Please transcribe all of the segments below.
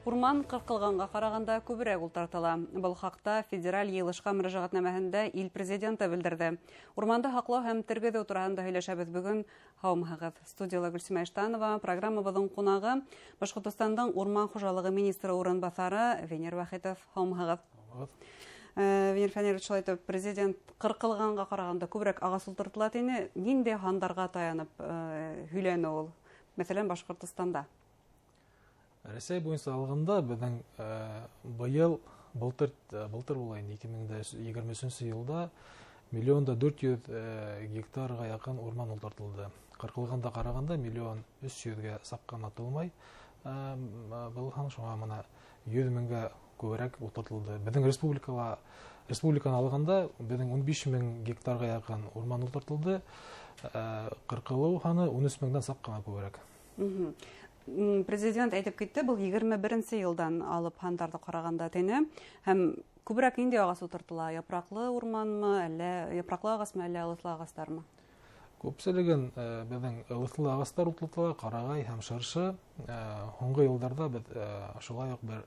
Урман ҡырҡылғанға ҡарағанда күберәк ултыртыла. Был хаҡта федераль йыйылышҡа мөрәжәғәтнамәһендә ил президенты белдерҙе. Урманды һаҡлау һәм тергеҙеү тураһында һөйләшәбеҙ бөгөн. Һаумыһығыҙ. Студияла Гөлсимә Иштанова, программабыҙҙың ҡунағы Башҡортостандың урман хужалығы министры урынбаҫары Венер Вахитов. Һаумыһығыҙ. Венер Фәнирович, шулай итеп, президент ҡырҡылғанға ҡарағанда күберәк ағас ултыртыла тине. Ниндәй һандарға таянып һөйләне ул? Мәҫәлән, Башҡортостанда. Рәсәй буйынса алғанда беҙҙең быйыл, былтыр, былтыр була инде, 2023 йылда 1 400 000 гектарға яҡын урман ултыртылды. Ҡырҡылғанда ҡарағанда 1 300 000-гә саҡ ҡына тулмай был һан, шуңа мына 100 меңгә күберәк ултыртылды. Беҙҙең республикала, республиканы алғанда, беҙҙең 15 мең гектарға яҡын урман ултыртылды. Ҡырҡылыу һаны 13 меңдән саҡ ҡына күберәк. Президент әйтеп китте, был 21-нсе йылдан алып һандарҙы ҡарағанда тине. Һәм күберәк ниндәй ағас ултыртыла? Япраҡлы урманмы, әллә япраҡлы ағасмы, әллә ылыҫлы ағастармы? Күпселеген беҙҙең ылыҫлы ағастар ултыртыла, ҡарағай һәм шыршы. Һуңғы йылдарҙа беҙ шулай уҡ бер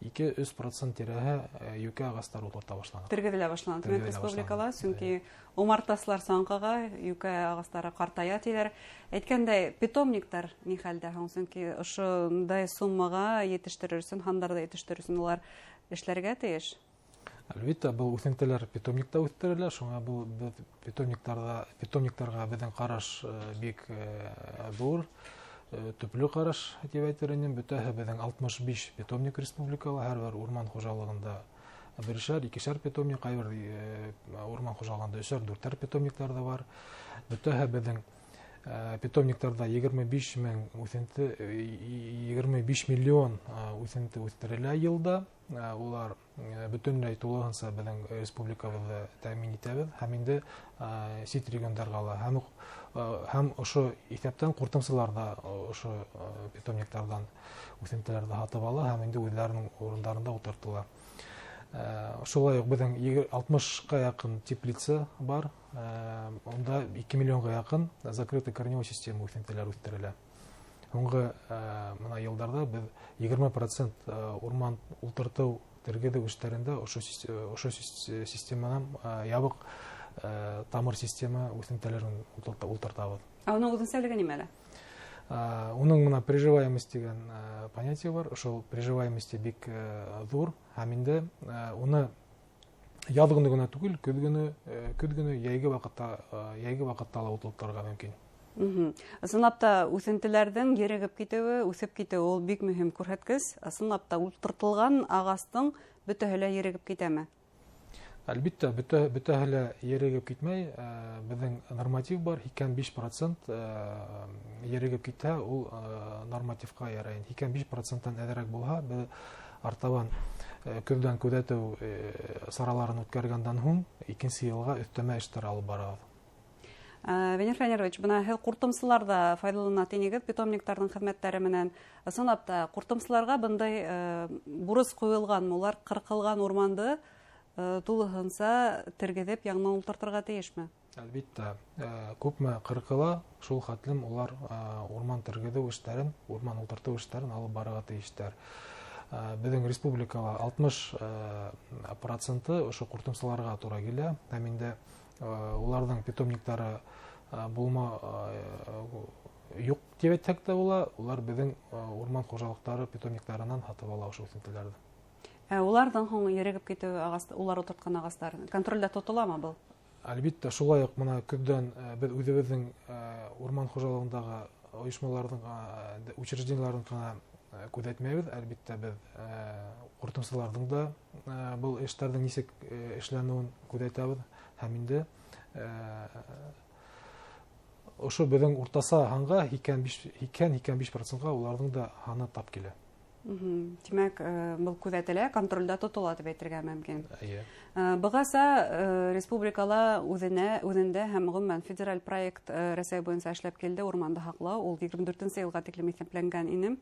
2-3% тирәһе йүкә ағастары ултырта башланыҡ. Тергеҙелә башланы, тимәк, Тергеҙелә республикала, башланы. Сөнки умартасылар саңҡыға, йүкә ағастары ҡартая тиҙәр. Әйткәндәй, питомниктар ни хәлдә һуң? Сөнки ошондай суммаға етештерер өсөн, һандарҙы етештерер өсөн улар эшләргә тейеш. Әлбиттә, был үҫентеләр питомникта үҫтерелә, шуңа был беҙ питомниктарға беҙҙең ҡараш бик ҙур, төплө ҡараш тип әйтер инем. Бөтәһе беҙҙең 65 питомник республикала, һәр бер урман хужалығында берешәр, икешәр питомник, ҡайбер урман хужалығында өсәр, дүртәр питомниктар ҙа бар. Бөтәһе беҙҙең питомниктарҙа 25 мең үҫенте, 25 миллион үҫенте үҫтерелә йылда. Улар бөтөнләй тулыһынса беҙҙең республикабыҙҙы тәьмин итәбеҙ һәм инде сит региондарға ла, һәм ошо иҫәптән ҡуртымсылар ҙа ошо питомниктарҙан үҫентеләрҙе һатып ала һәм инде үҙҙәренең урындарында ултыртыла. Шулай уҡ беҙҙең 60-ҡа яҡын теплица бар. Унда 2 миллионға яҡын закрытый корневой система үҫентеләр үҫтерелә. Һуңғы мына йылдарҙа беҙ 20% урман ултыртыу тергеҙеү эштәрендә ошо системанан, ябыҡ тамыр система үҫентеләрен ултыртабыҙ. Ә уның үҙенсәлеге нимәлә? Уның мына приживаемость тигән понятие бар. Ошол приживаемости бик ҙур һәм инде уны яҙ көнө генә түгел, көҙ көнө, йәйге ваҡытта ла ултыртырға мөмкин. Ысынлап та, үҫентеләрҙең ерегеп китеүе, үҫеп китеүе ул бик мөһим күрһәткес. Ысынлап та, ултыртылған ағастың бөтәһе лә ерегеп китәме? Әлбиттә, бөтәһе лә ерегеп китмәй. Беҙҙең норматив бар, 85% ерегеп китһә, ул нормативҡа ярай. 85%-тан әҙерәк булһа, беҙ артабан көҙҙән күҙәтеү сараларын үткәргәндән һуң икенсе йылға өҫтәмә эштәр алып барабыҙ. Венер Фәнирович, бына һеҙ ҡуртымсылар ҙа файҙалана тинегеҙ питомниктарҙың хеҙмәттәре менән. Ысынлап та, ҡуртымсыларға бындай бурыс ҡуйылғанмы? Улар ҡырҡылған урманды тулыһынса тергеҙеп яңынан ултыртырға тейешме? Әлбиттә, күпме ҡырҡыла, шул хәтлем улар урман тергеҙеү эштәрен, урман ултыртыу эштәрен алып барырға тейештәр. Беҙҙең республикала 60 проценты ошо ҡуртымсыларға тура килә. Һәм инде уларҙың питомниктары булма, юҡ тип әйтһәк тә була, улар беҙҙең урман хужалыҡтары питомниктарынан һатып ала ошо үҫентеләрҙе. Ә уларҙың һуң ерегеп китеүе, улар ултыртҡан ағастар контролдә тотоламы был? Әлбиттә, шулай уҡ мына көҙҙән беҙ үҙебеҙҙең урман хужалығындағы ойошмаларҙың, учреждениеларҙың ғына күҙәтмәйбеҙ. Әлбиттә, беҙ ҡуртымсыларҙың да был эштәрҙең нисек эшләнеүен күҙәтәбеҙ. Һәм инде ошо беҙҙең уртаса һанға 85, 85 процентҡа уларҙың да һаны тап килә. Тимәк, был күҙәтелә, контролдә тотола тип әйтергә мөмкин. Эйе. Бығаса республикала үҙендә һәм ғөмүмән федераль проект Рәсәй буйынса эшләп килде, урманды һаҡлау, ул 24-нсе йылға тиклем иҫәпләнгән ине.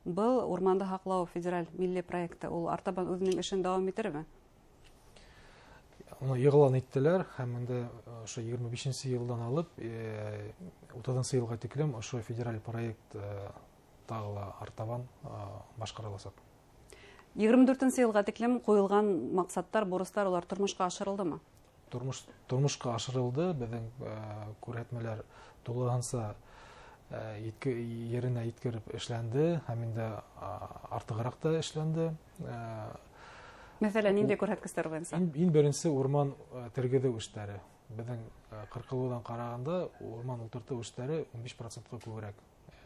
Был урманды һаҡлау федераль милли проекты ул артабан үҙенең эшен дауам итерме? Уны иғлан иттеләр һәм инде ошо 25-нсе йылдан алып 30-сы йылға тиклем ошо федераль проект тағы ла артабан башҡарыласаҡ. 24 йылға тиклем ҡуйылған маҡсаттар, бурыстар улар тормошҡа ашырылдымы? Тормошҡа ашырылды. Беҙҙең күрһәтмәләр тулыһынса еренә еткереп эшләнде һәм инде артығыраҡ та эшләнде. Мәҫәлән, ниндәй күрһәткестәр буйынса? Иң беренсе урман тергеҙеү эштәре. Беҙҙең ҡырҡылыуҙан ҡарағанда урман ултыртыу эштәре 15%-ҡа күберәк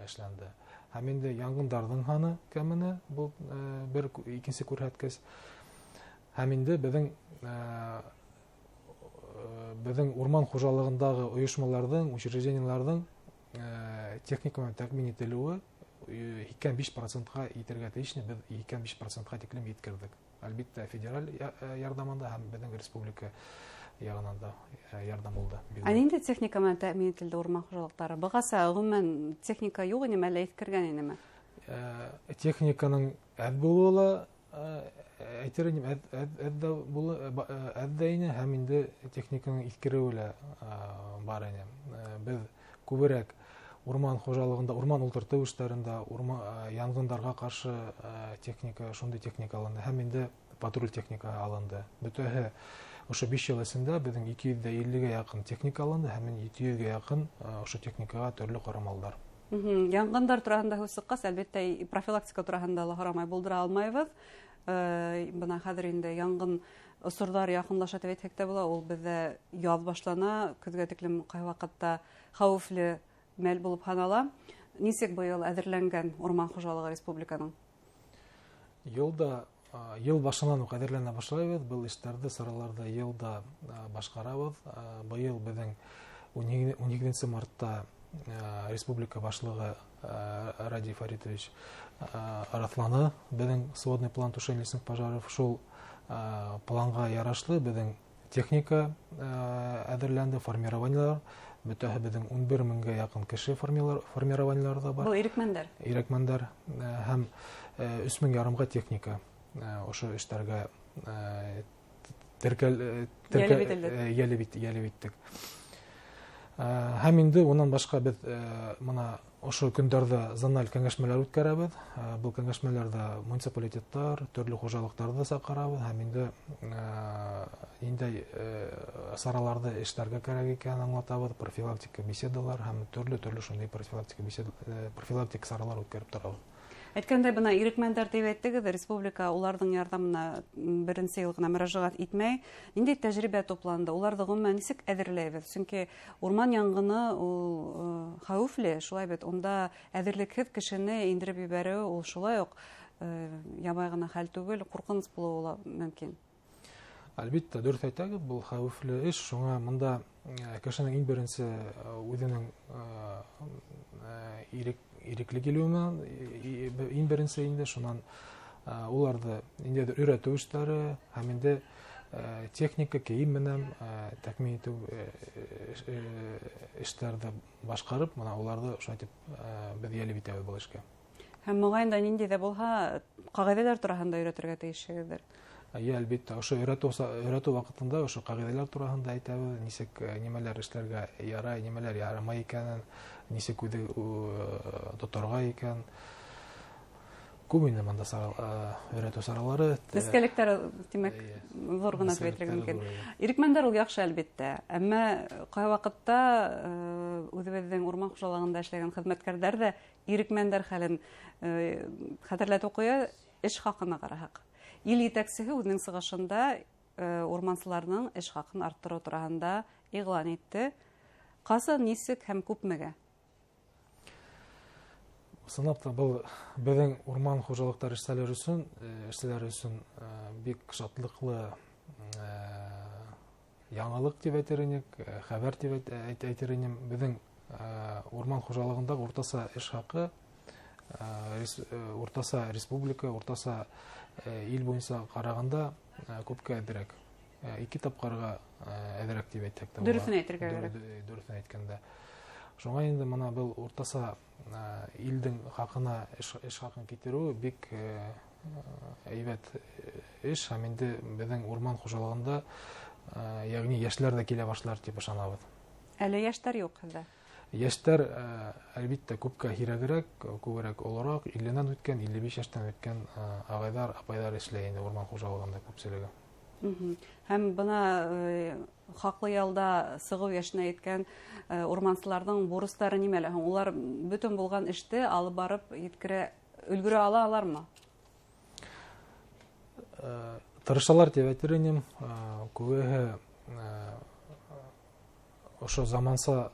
эшләнде. Һәм инде янғындарҙың һаны кәмене, был бер икенсе күрһәткес. Һәм инде беҙҙең урман хужалығындағы ойошмаларҙың, учреждениеларҙың техника менән тәьмин ителеүе 85%-ға етергә тейеш, беҙ 85%-ға тиклем еткерҙек. Әлбиттә, федераль ярҙамында һәм беҙҙең республика яғынан да ярҙам булды. Ә ниндәй техника менән тәьмин ителде урман хужалыҡтары? Бығаса ғөмүмән техника юҡ инеме, әллә иҫкергән инеме? Техниканың әҙ булыуы ла әйтер инем, әҙ ҙә ине, һәм инде техниканың иҫкереүе лә бар ине. Беҙ күберәк урман хужалығында, урман ултыртыу эштәрендә, янғындарға ҡаршы техника, шундай техника алынды, һәм инде патруль техникаһы алынды. Бөтәһе ошо 5 йыл эсендә беҙҙең 250-гә яҡын техника алынды, һәм 700-гә яҡын ошо техникаға төрлө ҡорамалдар. Янғындар тураһында һүҙ сыҡҡас, әлбиттә, профилактика тураһында ла һорамай булдыра алмайбыҙ. Бына хәҙер инде янғын осорҙар яҡынлаша тип әйтһәк тә була, ул беҙҙә яҙ башлана, көҙгә тиклем ҡай ваҡытта хәүефле мәл булып һанала. Нисек быйыл әҙерләнгән урман хужалығы республиканың? Йыл башынан уҡ әҙерләнә башлайбыҙ. Был эштәрҙе, сараларҙы йылда башҡарабыҙ. Быйыл беҙҙең 17 мартта республика башлығы Радий Фаритович раҫланы беҙҙең сводный план тушения лесных пожаров. Шул планға ярашлы беҙҙең техника әҙерләнде, формированиелар. Бөтәһе беҙҙең 11 меңгә яҡын кеше формированиелар да бар. Был ирекмәндәр? Ирекмәндәр һәм 3 мең ярымға техника ошо эштәргә йәлеп иттек. Һәм инде унан башҡа беҙ мына ошо көндәрҙә зональ кәңәшмәләр үткәрәбеҙ. Был кәңәшмәләрҙә муниципалитеттар, төрлө хужалыҡтарҙы саҡырабыҙ һәм инде ниндәй сараларҙы эшләргә кәрәк икәнен аңлатабыҙ, профилактика беседалар һәм төрлө-төрлө шундай профилактика саралар үткәреп торабыҙ. Әйткәндәй, бына ирекмәндәр тип әйттегеҙ, республика уларҙың ярҙамына беренсе йыл ғына мөрәжәғәт итмәй. Ниндәй тәжрибә тупланды? Уларҙы ғөмүмән нисек әҙерләйбеҙ? Сөнки урман янғыны ул хәүефле, шулай бит, унда әҙерлекһеҙ кешене индереп ебәреү ул шулай уҡ ябай ғына хәл түгел, ҡурҡыныс булыуы ла мөмкин. Әлбиттә, дөрөҫ әйтәгеҙ, был хәүефле эш. Шуңа мында кешенең иң беренсе үҙенең ирекле килеүе менән иң беренсе инде, шунан уларҙы ниндәйҙер өйрәтеү эштәре һәм инде техника, кейем менән тәьмин итеү эштәрҙе башҡарып, мына уларҙы шулай итеп беҙ йәлеп итәбеҙ был эшкә. Һәм моғайын да ниндәй ҙә булһа ҡағиҙәләр тураһында өйрәтергә тейешһегеҙҙер. Эйе, әлбиттә, ошо өйрәтеү ваҡытында ошо ҡағиҙәләр тураһында әйтәбеҙ, нисек нимәләр эшләргә ярай, нимәләр ярамай икәнен, нисек үҙе тоторға икән. Күп инде бында өйрәтеү саралары. Нескәлектәр, тимәк, ҙур ғына тип әйтергә мөмкин. Ирекмәндәр ул яҡшы, әлбиттә. Әммә ҡай ваҡытта үҙебеҙҙең урман хужалығында эшләгән хеҙмәткәрҙәр ҙә ирекмәндәр хәлен хәтерләтеп ҡуя, эш хаҡына ҡараһаҡ. Ил етәксеһе үҙенең сығышында урмансыларҙың эш хаҡын арттырыу тураһында иғлан итте. Ҡасан, нисек һәм күпмегә? Ысынлап та, был беҙҙең урман хужалыҡтары эшселәре өсөн бик шатлыҡлы яңылыҡ тип әйтер инек, хәбәр тип әйтер инем. Беҙҙең урман хужалығында уртаса эш хаҡы, уртаса республика, уртаса ил буйынса ҡарағанда күпкә әҙерәк. 2 тапҡырға әҙерәк тип әйтһәк тә була. Дөрөҫөн әйтергә кәрәк. Дөрөҫөн әйткәндә. Шуңа инде мына был уртаса илдең хаҡына эш хаҡын китереү бик әйбәт эш, һәм инде беҙҙең урман хужалығында, йәғни йәшләр ҙә килә башлар тип ышанабыҙ. Әле йәштәр юҡ һеҙҙә? Йәштәр, әлбиттә, күпкә һирәгерәк, күберәк олораҡ, 50-нән үткән, 55 йәштән үткән ағайҙар, апайҙар эшләй инде урман хужалығында күпселеге. Һәм бына хаҡлы ялда сығыу йәшенә еткән урмансыларҙың бурыстары нимәлә һуң? Улар бөтөн булған эште алып барып еткерә, өлгөрә ала алармы? Тырышалар тип әйтер инем. Күбеһе ошо заманса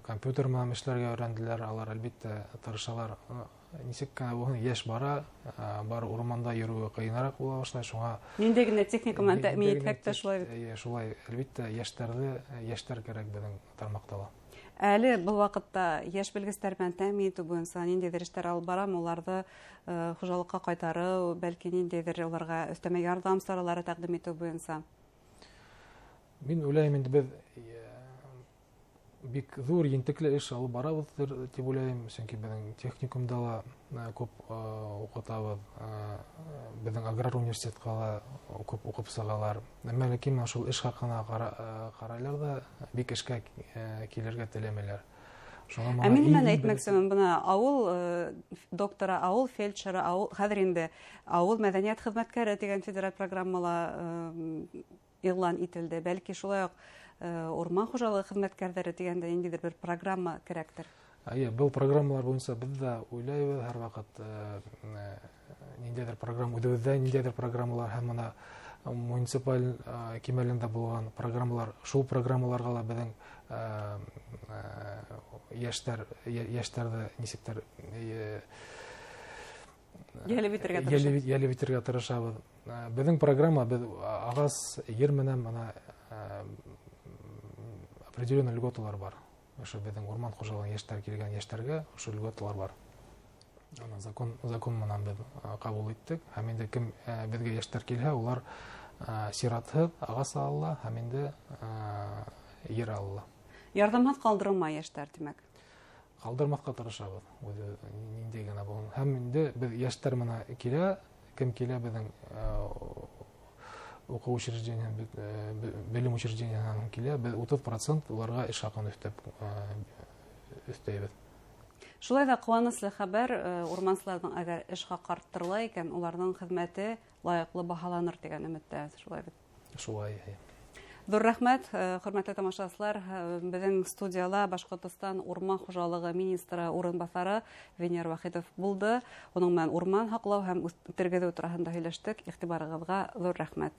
компьютер менән эшләргә өйрәнделәр, алар әлбиттә тырышалар. Нисек кенә булһын, йәш бара, бар урманда йөрөүе ҡыйыныраҡ була башлай, шуңа ниндәй генә техника менән тәьмин итһәк тә шулай бит. Эйе, шулай, әлбиттә, йәштәр кәрәк беҙҙең тармаҡта ла. Әле был ваҡытта йәш белгестәр менән тәьмин итеү буйынса ниндәйҙер эштәр алып барамы, уларҙы хужалыҡҡа ҡайтарыу, бәлки ниндәйҙер уларға өҫтәмә ярҙам саралары тәҡдим итеү буйынса? Мин уйлайым, инде беҙ бик ҙур ентекле эш алып барабыҙ тип уйлайым, сөнки беҙҙең техникумда ла күп уҡытабыҙ, беҙҙең аграр университетҡа ла күп уҡып сығалар. Әммә ләкин менә шул эш хаҡына ҡарайлар ҙа бик эшкә килергә теләмәйләр. Шуңа Ә мин нимәне әйтмәксемен, бына ауыл докторы, ауыл фельдшеры, ауыл, хәҙер инде ауыл мәҙәниәт хеҙмәткәре тигән федераль программала иғлан ителде. Бәлки шулай уҡ урман хужалығы хеҙмәткәрҙәре тигәндә ниндәйҙер бер программа кәрәктер. Эйе, был программалар буйынса беҙ ҙә уйлайбыҙ һәр ваҡыт, ниндәйҙер программа, үҙебеҙҙә ниндәйҙер программалар һәм бына муниципаль кимәлендә булған программалар, шул программаларға ла беҙҙең йәштәрҙе нисектер, Йәлеп итергә тырышабыҙ. Йәлеп итергә тырышабыҙ. Беҙҙең программа, беҙ ағас ер менән бына определенный льготалар бар. Ошо беҙҙең урман хужалығына йәштәр килгән йәштәргә ошо льготалар бар. Ана закон менән беҙ ҡабул иттек. Һәм инде кем беҙгә йәштәр килһә, улар сиратһыҙ ағас ала һәм инде ер ала. Ярҙамһыҙ ҡалдырылмай йәштәр, тимәк. Ҡалдырмаҫҡа тырышабыҙ. Үҙе ниндәй генә булһын. Һәм инде беҙ йәштәр менән килә, кем килә беҙҙең уҡыу учреждениеһын, белем учреждениеһынан килә, беҙ 30% уларға эш хаҡын өҫтәйбеҙ. Шулай ҙа ҡыуаныслы хәбәр, урмансыларҙың әгәр эш хаҡы арттырыла икән, уларҙың хеҙмәте лайыҡлы баһаланыр тигән өмөттә, шулай бит? Шулай, эйе. Ҙур рәхмәт, хөрмәтле тамашасылар, беҙҙең студияла Башҡортостан урман хужалығы министры урынбаҫары Венер Вахитов булды. Уның менән урман һаҡлау һәм тергеҙеү тураһында һөйләштек. Иғтибарығыҙға ҙур рәхмәт.